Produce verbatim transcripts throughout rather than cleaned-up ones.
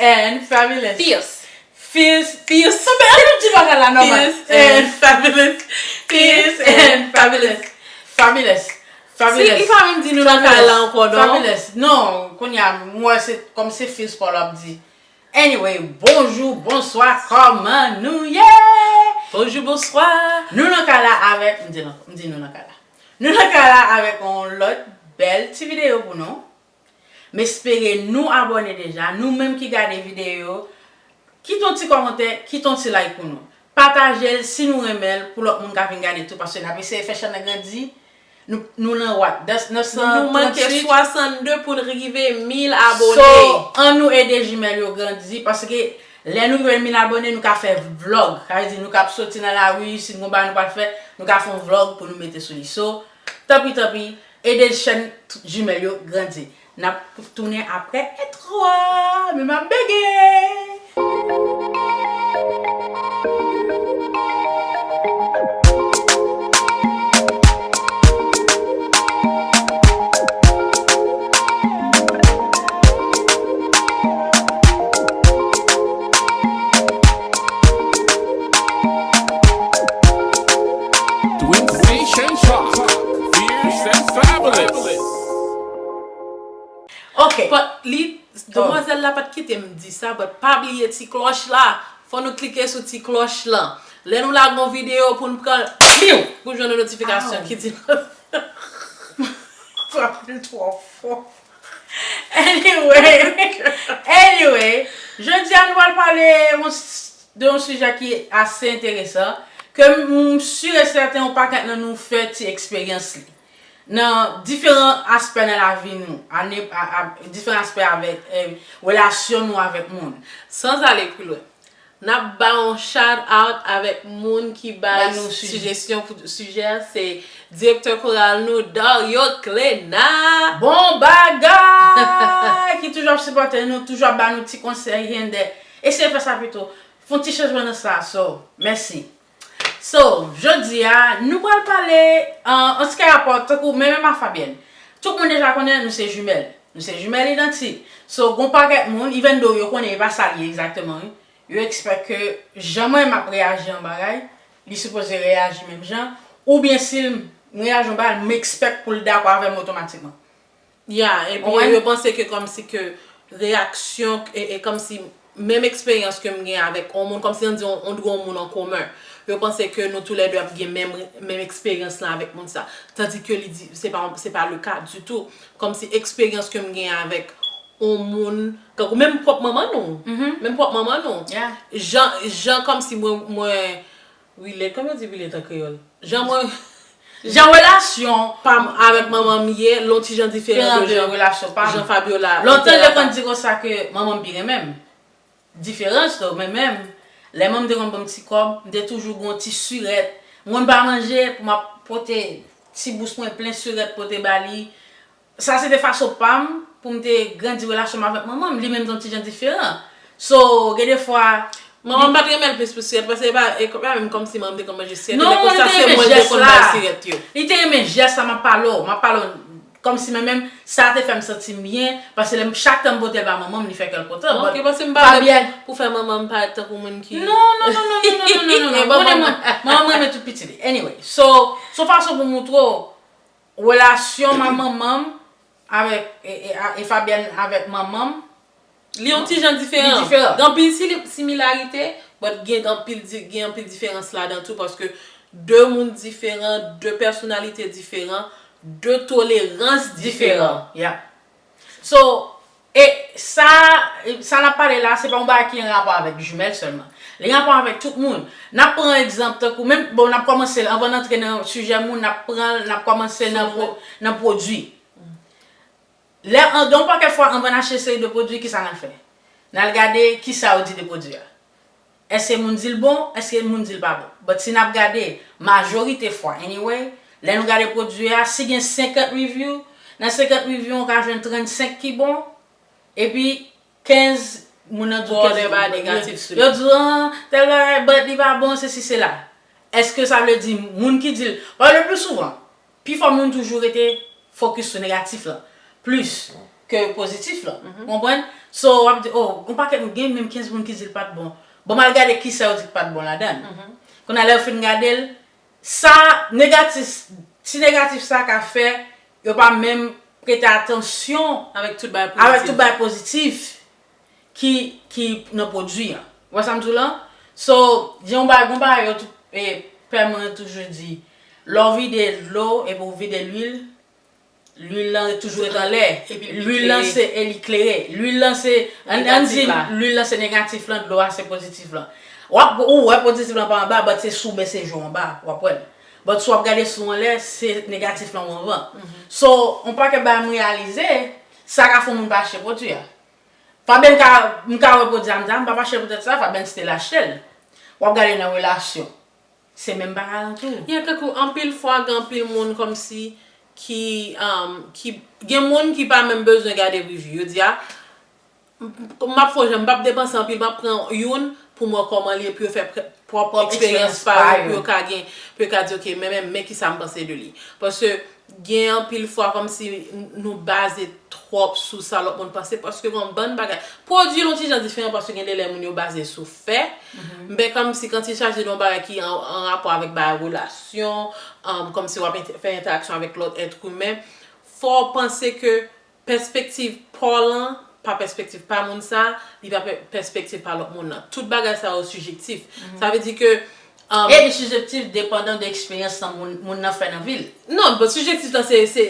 and fabulous. Fierce. Fierce. Fierce. Sa fè ann di bagay la nòmal. Fierce and fabulous. Fierce and fabulous. Fabulous. Fabulous. Si li pa menm di nou nan kay la ankò, non? Fabulous. Non, kounye a, m wè se kòm se fierce pa w l ap di. Anyway, bonjou, bonswa, kòman nou ye? Bonjou, bonswa. Nou nan kay la avèk, m di, m di nou nan kay la. Nou nan kay la avèk yon lòt bèl ti videyo pou nou. M espere nou abòne deja. Nou menm ki gade videyo, kite yon ti kòmantè, kite yon ti like pou nou. Pataje l si nou renmen l pou lòt moun ka vin gade tou, paske n ap eseye fè channel nan grandi. Nou, nou nan what? Nèf san tranntuit? Nou manke swasannde pou n rive mil abòne. So, ann nou ede jimèl yo grandi, paske lè nou rive mil abòne, nou ka fè vlòg. Sa vle di nou ka ap soti nan lari, si nou gon bagay nou pral fè, nou ka fè yon vlòg pou nou mete sou li. So, tanpri, tanpri, ede chèn jimèl yo grandi. N ap tounen apre entwo a, men m ap bege. Twin Station Talk, fierce and fabulous. Ok. But li, demwazèl la pa t kite m di sa, but pa bliye ti klòch la. Fò nou klike sou ti klòch la. Lè nou lage yon videyo pou n pran l, piw, pou jwenn yon notifikasyon ki di nou. Frape l twò fò. Anyway, anyway, jodi a nou pral pale yon s- de yon sijè ki ase enteresan, ke m, m si e sèten yon pakèt nan nou fè ti eksperyans li. Nan diferan aspè nan lavi nou, a ne- a- a- diferan aspè avèk, eh, relasyon nou avèk moun. Sans aller plus loin, n ap ba yon shout out avèk moun ki bay nou sijè. Sijesyon pou sijè a, se direktè koral nou, Dario Clena. Bon bagay! Ki toujou ap sipòte nou, toujou ap ba nou ti konsèy, here and there. Eseye fè sa pito. Fè yon ti chanjman nan sa, so, mèsi. So, jodi a, nou pral pale, uh, an se ki rapò, tankou mwen menm ak Fabienne. Tout moun deja konnen nou se jimèl. Nou se jimèl idantik. So, gon pakèt moun, even though yo konnen e pa sa l ye egzakteman, wi. Yo expect ke jan mwen m ap reyaji yon bagay, li sipoze reyaji menm jan, oubyen si m reyaji yon bagay, m expect pou l dakò avè m otomatikman. Ya, epi yo panse ke kòmsi ke reyaksyon, e, e kòmsi menm eksperyans ke m gen avèk yon moun, kòmsi ann di yon, yon, yon moun an komen. Yo panse ke nou toulède ap gen menm, menm eksperyans lan avèk moun sa. Tandi ke li di, se pa, se pa le ka ditou. Kòmsi eksperyans ke m gen avèk yon moun, tankou menm pwòp manman nou. Menm pwòp manman nou. Jan, jan kòmsi mwen, mwen, relate, kòman yo di relate an kreyòl? Jan mwen, jan relasyon pa m avèk manman m ye, l on ti jan diferan de jan relasyon pa m. Jan Fabiola. Lontan yo konn di konsa ke manman m pi renmen m. Diferans tou, men menm, lè manman m te konn ban m ti kòb, m te toujou gon ti sirèt. M konn pa manje, pou m ap pote ti bous mwen plen sirèt pote ba li. Sa se te fason pa m pou m te grandi relasyon m avèk manman m. Li menm te yon ti jan diferan. So, gen de fwa, manman m pa t renmen l plis pou sirèt, paske e pa, e pa menm kòmsi manman m te konn manje sirèt. Non, li te renmen jès la. Li te renmen jès la, m ap pale w, m ap pale w kòmsi mwen menm, sa te fè m santi m byen, paske lè m, chak tan m pote l ba manman m, li fè kè l kontan. Ok, paske m pa vle pou fè manman m parèt tankou moun ki... Non, non, non, non. Ou konnen mwen, manman m renmen tout pitit li. Anyway, so, se yon fason pou montre w relasyon m ak manman m avèk, e, e, a- e Fabienne avèk manman m. Li yon ti jan diferan. Li diferan. Gen anpil sili- similarite, but gen anpil di- gen anpil diferans ladan tou, paske de moun diferan, de pèsonalite diferan, de tolerans diferan. Diferan, yeah. So, e sa, sa n ap pale la, se pa yon bagay ki gen rapò avèk jimèl sèlman. Li gen rapò avèk tout moun. N ap pran egzanp tankou menm, bon, n ap kòmanse, anvan n antre nan sijè moun, n ap pran, n ap kòmanse nan pwo- nan pwodui. Lè, an, gen yon pakèt fwa, anvan n achte seri de pwodui, kisa n al fè? N al gade kisa yo di de pwodui a. Èske moun di l bon? Èske moun di l pa bon? But si n ap gade, majorite fwa, anyway, lè nou gade pwodui a, si gen senkant review, nan senkant review, ou ka jwenn trannsenk ki bon, epi kenz moun nan di w kenz ki negatif sou li. Yo di w, ah, tèl bagay, but li pa bon, sesi, sela. Èske sa vle di moun ki di l, paske le pli souvan, pifò moun toujou rete fokis sou negatif lan, plis ke pozitif lan. Ou konprann? So, w ap di, oh, gon pakèt moun, gen menm kenz moun ki di l pa t bon. Bon, m al gade kisa yo di k pa t bon ladan l. Kounye a, lè yo fin gade l, sa negatif, ti negatif sa ka fè, yo pa menm prete atansyon avèk tout bagay pozitif ki, ki nan pwodui an. Ou wè sa m di w lan? So, gen yon bagay, gon bagay yo tou, e, pè mwen toujou di, lè w vide dlo epi w vide lwil, lwil lan toujou ret anlè. Lwil lan se, e li klere. Lwil lan se, ann, ann di, lwil lan se negatif lan, dlo a se pozitif lan. W ap, ou wè pozitif lan pa anba, but se sou bese je w anba, w ap wè l. But si w ap gade sou anlè, se negatif lan ou anvan. So, yon pakèt bagay m reyalize, sa ka fè yon moun pa achte pwodui a. Fabien ka, m ka wè pwodui a, m di, a, m p ap achte l poutèt sa, Fabien still achte l. W ap gade nan relasyon. Se menm bagay lan tou. Yeah, tankou anpil fwa, gen anpil moun kòmsi ki, um, ki, gen moun ki pa menm bezwen gade review. Yo di, a, m, m, m ap fè jan, m p ap depanse anpil, m ap pran youn pou m wè kòman l ye, pou yo fè pr-, pwòp eksperyans pa yo, pou yo ka gen, pou yo ka di, ok, men, men, men kisa m panse de li. Paske gen anpil fwa kòmsi n-, nou baze twòp sou sa lòt moun panse, paske gen yon bann bagay. Pwodui l yon ti jan diferan, paske gen de lè moun yo baze sou fè. Men kòmsi quand il s'agit de yon bagay ki an, an rapò avèk bagay relasyon, um, kòmsi w ap ent-, fè entèraksyon avèk lòt èt imen, fò w panse ke pèspektiv pa w lan pa pèspektiv pa moun sa, li pa pè-, pèspektiv pa lòt moun nan. Tout bagay sa yo sijektif. Sa vle di ke, um, e li sijektif depandan de eksperyans nan moun, moun nan fè nan vi l. Non, but sijektif lan se, se,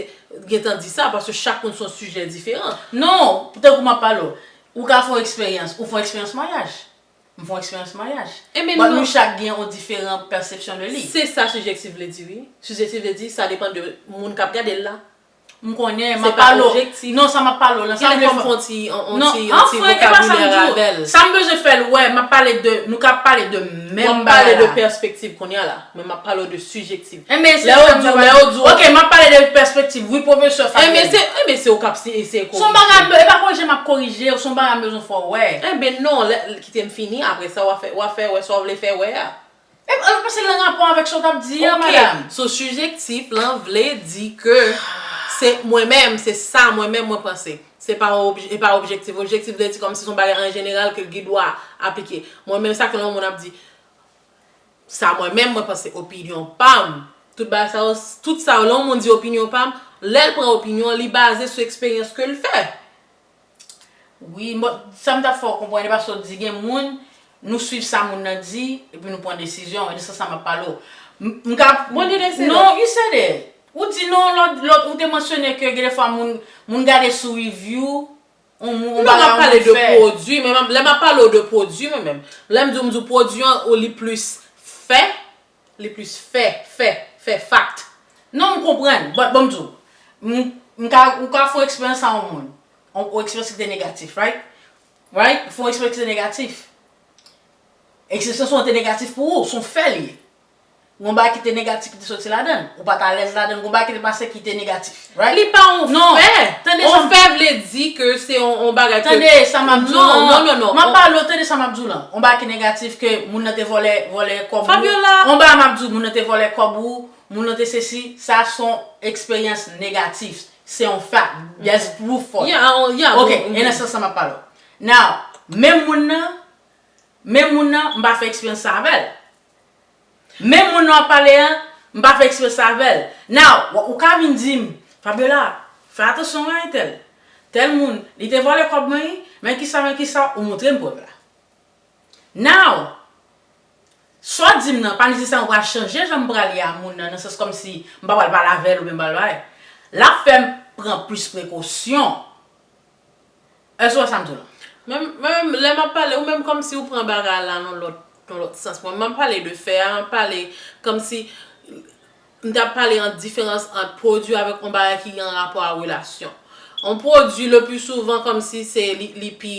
gentan di sa, paske chak moun se yon sijè diferan. Non, tankou m ap pale w, ou ka fè yon eksperyans, ou fè yon eksperyans maryaj. M fè yon eksperyans maryaj. But nou chak gen yon diferan pèsepsyon de li. Se sa sijektif vle di, wi. Sijektif vle di, sa depann de moun k ap gade l la. M konnen, m ap pale w. Non, sa m ap pale w lan, sa m vle fè. Non, anfrank, e pa sa m di w. Sa m bezwen fè l wè, m ap pale de, nou ka pale de menm bagay la. W ap pale de pèspektiv kounye a la, men m ap pale w de sijektif. Enben, se sa m di w, lè yo di w, ok, m ap pale de pèspektiv, wi, pwofesè Fabien. Enben, se, enben, se ou k ap eseye korije. Se yon bagay, e pa korije m ap korije w, se yon bagay m bezwen fè w wè. Enben, non, lè, kite m fini, apre sa, w a fè, w a fè wè sa w vle fè wè a. E, e, paske l nan rapò avèk sa w t ap di a, madam. Ok, so sijektif lan vle di ke se mwen menm, se sa mwen menm mwen panse. Se pa obj-, e pa objektif. Objektif vle di kòmsi se yon bagay an jeneral ke l gen dwa aplike. Mwen menm, sa ke yon moun ap di, sa mwen menm mwen panse, opinyon pa m. Tout bagay sa yo, tout sa yo, lè yon moun di opinyon pa m, lè l pran opinyon, li baze sou eksperyans ke l fè. Wi, m, sa m t ap fè w konprann, e paske w di gen moun, nou swiv sa moun nan di, epi nou pran desizyon, e de sans sa m ap pale w. M, m ka, bon, li deside. Non, you said it. Ou di non, lòt, lòt, ou te mansyone ke gen de fwa moun, moun gade sou review, yon, yon bagay yon moun fè. Non, m ap pale de pwodui, men m ap, lè m ap pale w de pwodui, mwen menm, lè m di w, m di w pwodui an, ou li plis fè, li plis fè, fè, fè, fact. Non, m konprann, but bon, m di w, m, m ka, ou ka fè yon eksperyans a yon moun, yon, yon eksperyans ki te negatif, right? Right? Fè yon eksperyans ki te negatif. Eksperyans lan te negatif pou ou, se yon fè li ye. Yon bagay ki te negatif ki te soti ladan l. Ou pa t alèz ladan l, yon bagay ki te pase ki te negatif, right? Li pa yon fè. Non, tande sa m. Yon fè vle di ke se yon, yon bagay ke. Tande sa m ap di w lan. Non, non, non, non. M ap pale w, tande sa m ap di w lan. Yon bagay ki negatif ke moun nan te vòlè, vòlè kòb ou. Fabiola. Yon bagay m ap di w, moun nan te vòlè kòb ou, moun nan te sesi, sa se yon eksperyans negatif. Se yon fact. There's proof for it. Yeah, yeah, ok, e nan sans sa m ap pale w. Now, menm moun nan, menm moun nan, m pa fè eksperyans sa avè l. Menm moun nan w ap pale an, m pa fè eksperyans sa avè l. Now, w, ou ka vin di m, Fabiola, fè atansyon wi a entèl. Tèl moun, li te vòlè kòb mwen wi, men kisa, men kisa, ou montre m prèv la. Now, sa w di m nan, pa nesesèman pral chanje jan m pral ye a moun nan, nan sans kòmsi m pa pral pale avè l oubyen m pral bagay. L ap fè m pran plis prekosyon. Èske w wè sa m di w lan? Menm, menm lè m ap pale, ou menm kòmsi ou pran bagay la nan lòt, nan lòt sans. Mwen, m ap pale de fè a, m ap pale kòmsi, m t ap pale an diferans ant pwodui avèk yon bagay ki an rapò a relasyon. Yon pwodui, le pli souvan, kòmsi se li, li pi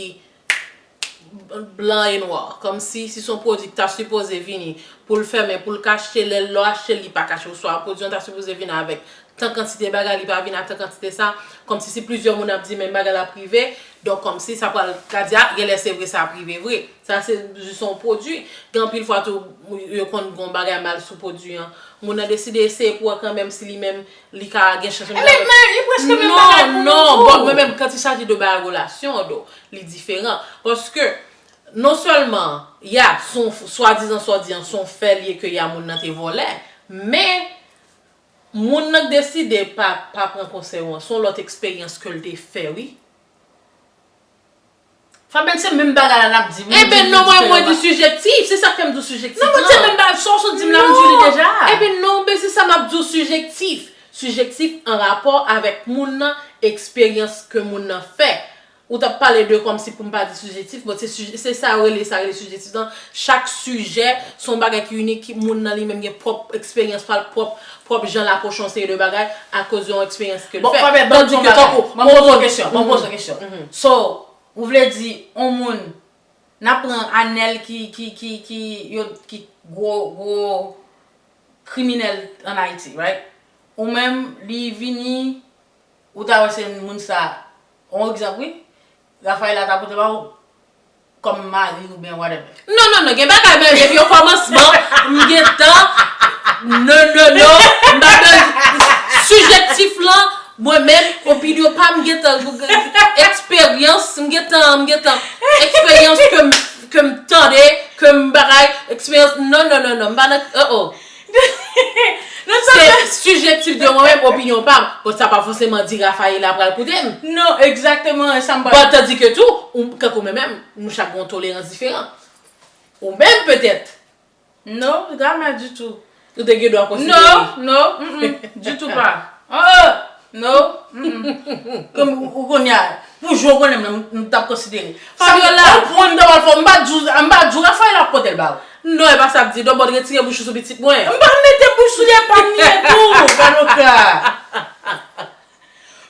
blan e nwa. Kòmsi, si se yon pwodui ki ta sipoze vini pou l fèmen, pou l kache, lè, lè w achte l, li pa kache, oswa yon pwodui an ta sipoze vini avèk tan kantite bagay, li pa vin a tan kantite sa. Kòmsi si plizyè moun ap di menm bagay la ap rive, donk kòmsi sa pral ka di, a, genlè se vre, sa ap rive vre. Sa se jis yon pwodui. Gen anpil fwa tou, yo konn gen yon bagay mal sou pwodui an. Moun nan deside eseye pou wè kanmenm si li menm, li ka gen chans menm. Ebyen, men, li prèske menm bagay pou nou tou. Non, non, bon, mwen menm, quand il s'agit de bagay relasyon, do, li diferan. Paske, non sèlman, ya, se yon f-, swadizan, swadizan, se yon fè li ye ke ya moun nan te vòlè, men, moun nan k deside pa, pa pran konsèy ou an, se yon lòt eksperyans ke l te fè, wi. Fabien, se menm bagay la n ap di, wi. Ebyen, non, mwen, mwen di sijektif. Se sa k fè m di w sijektif. Non, mwen di menm bagay, sa w sot di m la, m di w li deja. Ebyen, non, men se sa m ap di w, sijektif. Sijektif an rapò avèk moun nan, eksperyans ke moun nan fè. Ou t ap pale de kòmsi pou m pa di sijektif, bon, se sijè, se sa yo rele, sa rele sijektif lan. Chak sijè, se yon bagay ki inik, ki moun nan li menm gen pwòp eksperyans pa l, pwòp, pwòp jan l apwoche yon seri de bagay akoz yon eksperyans ke l fè. Bon, Fabien, ban m di yon bagay. Mwen poze w kesyon, mwen poze w kesyon. So, ou vle di, yon moun, n ap pran Anèl ki, ki, ki, ki, yo, ki gwo, gwo kriminèl ann Ayiti, right? Ou menm, li vini, ou ta wè se moun sa, yon egzanp, wi, Rafaela ta pote ba ou kòm mari oubyen whatever. Non, non, non, gen bagay, men depi o kòmansman, m gentan, non, non, non, m pa bezwen, sijektif lan, mwen menm, opinyon pa m, m gentan, eksperyans, m gentan, m gentan, eksperyans ke m, ke m tande, ke m bagay, eksperyans, non, non, non, non, m pa nan, oh, oh. Non, sa se sijektif de mwen menm, opinyon pa m. Bon, sa pa fòseman di Rafaela pral koute m. Non, egzakteman, e sa m pral. Bon, tandike tou, ou, kankou mwen menm, nou chak gen yon tolerans diferan. Ou menm, petèt. Non, jamè ditou. Ou te gen dwa konsidere. Non, non, mm, mm, ditou pa. Oh, non, mm, mm. Kòm ou, ou konnen, pou jan w konnen m nan, m, m t ap konsidere. Fabiola. Sa m, ou pran m ta pral fò, m pa di w, m pa di w Rafaela ap pote l ba ou. Non, e pa sa m di. Donbòt, retire bouch ou sou pitit mwen. M pa mete bouch sou li, e pa m li ye tou, Fabiola.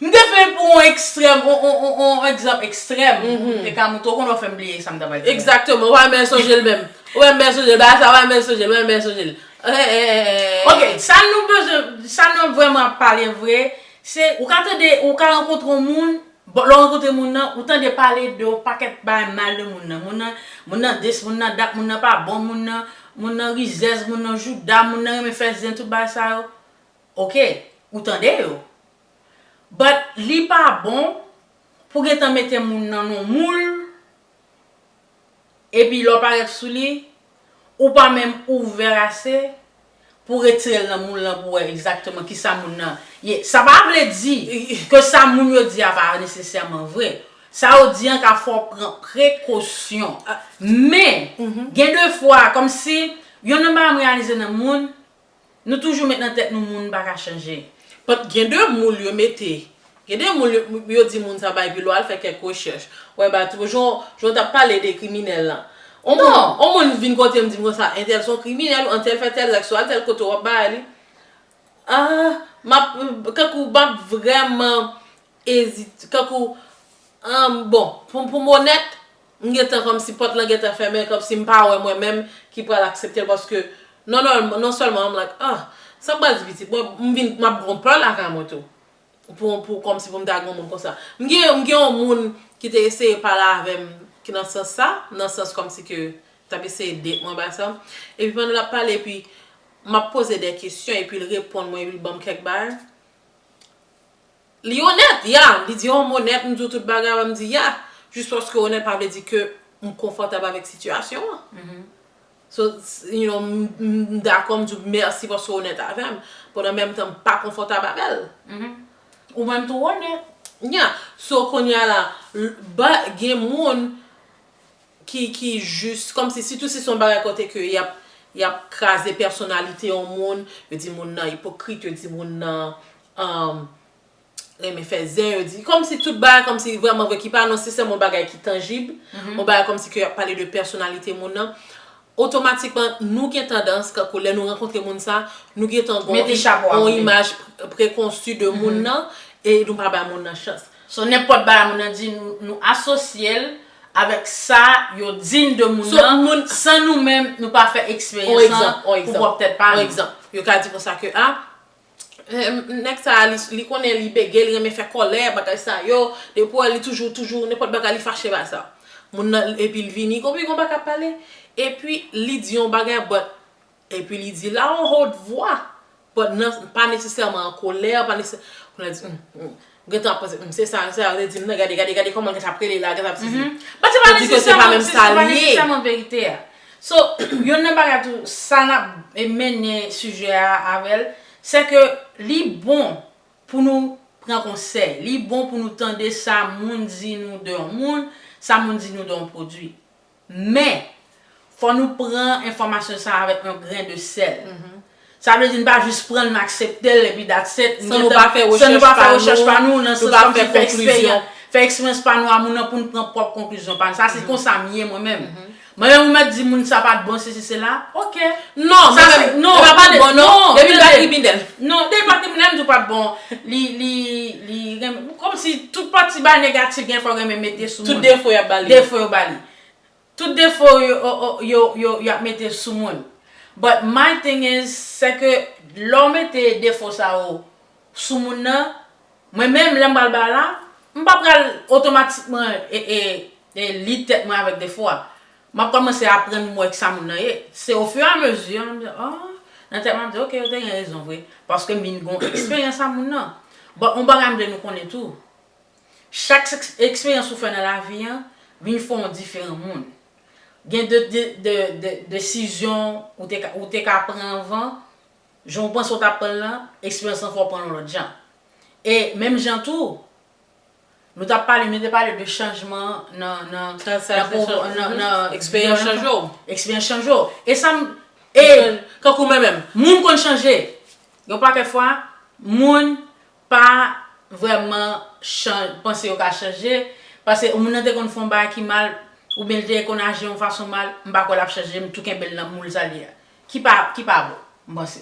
M te fè l pou yon ekstrèm, yon, yon, yon, yon egzanp ekstrèm. M te ka montre w, konnen w fè m bliye sa m ta pral di. Egzakteman, w pa menm sonje l menm. W pa menm sonje l, bagay sa, w pa menm sonje l, w pa menm sonje l. Eh, eh, eh, eh, eh. Ok, sa nou bezwen, sa nou vrèman ap pale vre, se, ou ka tande, ou ka rankontre yon moun, bon, lè w rankontre moun nan, ou tande pale de yon pakèt bagay mal de moun nan. Moun nan, moun nan this, moun nan that, moun nan pa bon, moun nan, moun nan rizèz, moun nan jouda, moun nan renmen fè zen, tout bagay sa yo. Ok, ou tande yo. But li pa bon pou gentan mete moun nan nan moul, epi lè w parèt sou li, ou pa menm ouvè ase pou retire l nan moul lan pou wè egzakteman kisa moun nan ye. Sa pa vle di ke sa moun yo di a pa nesesèman vre. Sa yo di an ka fè w pran prekosyon. Men, gen de fwa, kòmsi, youn nan bagay m reyalize nan moun, nou toujou met nan tèt nou moun pa ka chanje. But gen de moul yo mete, gen de moul yo, yo di moun sa bay, epi lè w al fè kèk rechèch, w wè ba tou, jan, jan w t ap pale de kriminèl lan. On moun, on moun vin kote m di m konsa, entèl se yon kriminèl, entèl fè tèl zak, si w al tèl kote w ap bay li. Ah, m ap, kankou m ap vrèman ezite, kankou, um, bon, pou, pou m onèt, m gentan kòmsi pòt lan gentan fèmen, kòmsi m pa wè mwen menm ki pral aksepte l, paske non, non, non sèlman, I'm like, ah, sa m pral di pitit mwen, m vin, m ap gon pè lakay mwen tou. Pou, pou, kòmsi pou m ta gon moun konsa. M gen, m gen yon moun ki te eseye pale avè m, ki nan sans sa, nan sans kòmsi ke t ap eseye date mwen, bagay sa. Epi pandan l ap pale, epi m ap poze de kesyon, epi l reponn mwen, epi l ban m kèk bagay. Li onèt, ya. Li di, oh, m onèt, m di w tout bagay, m di, ya. Jis paske onèt pa vle di ke m konfòtab avèk sitiyasyon an. So, s-, you know, m, m, m dakò, m di w mèsi paske w onèt avè m. Pandan menm tan, m pa konfòtab avè l. Ou menm tou onèt. Ya. So, kounye a la, l-, ba, gen moun ki, ki jis, kòmsi, sitou si se yon bagay kote ke y ap, y ap kraze pèsonalite yon moun, yo di moun nan ipokrit, yo di moun nan, um, renmen fè zen, yo di, kòmsi tout bagay, kòmsi vrèman vre, ki pa nesesèman yon bagay ki tanjib, yon bagay kòmsi ke y ap pale de pèsonalite moun nan, otomatikman, nou gen tandans, kankou lè nou rankontre moun sa, nou gentan gen yon, yon imaj pre-, prekonsi de moun nan, e nou pa bay moun nan chans. So, nenpòt bagay moun nan di, nou, nou asosye l avèk sa yo di n de moun nan, san nou menm, nou pa fè eksperyans lan pou pwòp tèt pa nou. On egzanp, on egzanp. Yo ka di konsa ke, a, Nèg sa a, li, li konnen li bege, li renmen fè kòlè, bagay sa yo. Depi w wè li toujou, toujou, nenpòt bagay li fache ba sa. Moun nan, epi l vini, konpli gon bagay ap pale. Epi li di yon bagay, but, epi li di la yon hot vwa. But nan, pa nesesèman an kolè, pa nesesè, kounye a di, "Hmm, hmm." Gentan ap panse, "Hmm, se sa, se sa, yo te di m nan, gade, gade, gade kòman l gentan ap rele la, gentan ap sezi." But se pa nesesèman, se pa nesesèman verite a. So, youn nan bagay tou, sa n ap, e, mennen sijè a avè l, se ke li bon pou nou pran konsèy. Li bon pou nou tande sa moun di nou de yon moun, sa moun di nou de yon pwodui. Men, fò nou pran enfòmasyon sa avèk yon grenn de sèl. Sa vle di n pa jis pran l, n aksepte l, epi that's it. San nou pa fè rechèch pa nou, nan sans kòmsi fè eksperyans, fè eksperyans pa nou a moun nan pou n pran pwòp konklizyon pa nou. Sa se konsa m ye mwen menm. Mwen menm ou mèt di moun sa pa t bon, sesi, sela, oke. Non, sa se, non, pa t bon, non. Depi l pa kriminèl. Non, depi l pa kriminèl, m di w pa t bon. Li, li, li renmen, kòmsi tout pati bagay negatif gen fò renmen mete sou moun. Tout defo y ap ba li. Defo yo ba li. Tout defo yo, yo, yo, yo, yo, y ap mete sou moun. But my thing is, se ke lè w mete defo sa yo sou moun nan, mwen menm, lè m pral ba la, m pa pral otomatikman e, e, e, li tèt mwen avèk defo a. M ap kòmanse aprann mwen ki sa moun nan ye. Se au fur et à mesure, m di, oh, nan tèt mwen, m di, oke, yo te gen rezon vre. Paske m vin gon eksperyans a moun nan. But, yon bagay m vle nou konnen tou. Chak eks-, eksperyans ou fè nan lavi an, vin fè w yon diferan moun. Gen de, de, de, de desizyon ou te ka, ou te ka pran anvan, jan w panse w t ap pran l lan, eksperyans lan fè w pran l yon lòt jan. E menm jan tou, nou t ap pale, nou te pale de chanjman nan, nan, nan, nan, nan, eksperyans chanje w. Eksperyans chanje w. E sa m, e kankou mwen menm, moun konn chanje. Yon pakèt fwa, moun pa vrèman chan-, panse yo ka chanje, paske moun nan te konn fè yon bagay ki mal, oubyen li te konn aji yon fason mal, m pa kwè l ap chanje, m tou kenbe l nan moul sa l ye a. Ki pa, ki pa bon, m panse.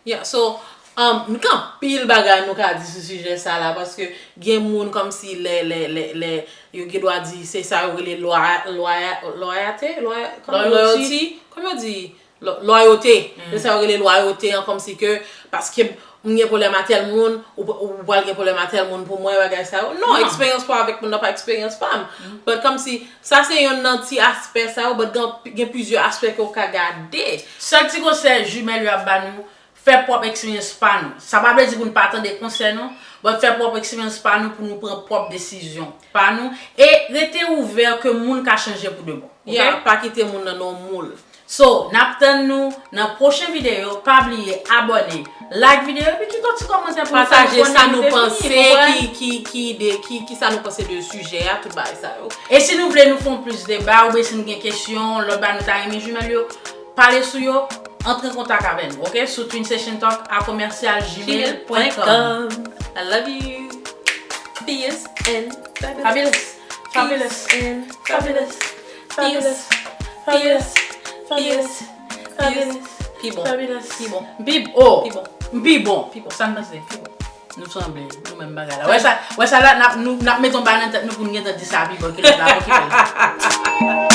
Yeah, so, um, gen anpil bagay nou ka di sou sijè sa la, paske gen moun kòmsi lè, lè, lè, lè, yo gen dwa di, se sa yo rele lwa-, lwaya-, lwayate, lwaya-, kòman, loyalty, kòman yo di? Lò-, lwayote. Se sa yo rele lwayote an, kòmsi ke, paske m gen pwoblèm a tèl moun, ou, ou pral gen pwoblèm a tèl moun pou mwen, bagay sa yo. Non, eksperyans pa w avèk moun nan pa eksperyans pa m. But kòmsi, sa se yonn nan ti aspè sa yo, but gen, gen plizyè aspè ke w ka gade. Sèl ti konsèy jimèl yo ap ba nou, fè pwòp eksperyans pa nou. Sa pa vle di pou n pa tande konsèy nou, but fè pwòp eksperyans pa nou pou nou pran pwòp desizyon pa nou, e rete ouvè ke moun ka chanje pou de bon. Oke? Yeah, pa kite moun nan nan yon moul. So, n ap tann nou nan pwochen videyo. Pa bliye abòne, like videyo, epi kite yon ti kòmantè pou nou fè nou konnen nou te fini, ki, ki, ki ide, ki, ki sa nou panse de sijè a, tout bagay sa yo. E si nou vle nou fè yon plis deba, oubyen si nou gen kesyon, lòt bagay nou ta renmen jimèl yo pale sou yo, antre an kontak avè nou, oke? Sou twin session talk a commercial gmail point com. I love you. Fierce and fabulous. Fabulous. Fabulous. Fierce. Fabulous. Fierce. Fabulous. Fierce. Pi bon. Fabulous. Pi bon. Pi, oh. Pi bon. Pi bon. Pi bon. Sa m panse. Pi bon. Nou sanble. Nou menm bagay la. Wè sa, wè sa la, n ap, nou, n ap mete yon bagay nan tèt nou pou n gentan di sa pi bon ke lòt la. Okipe l.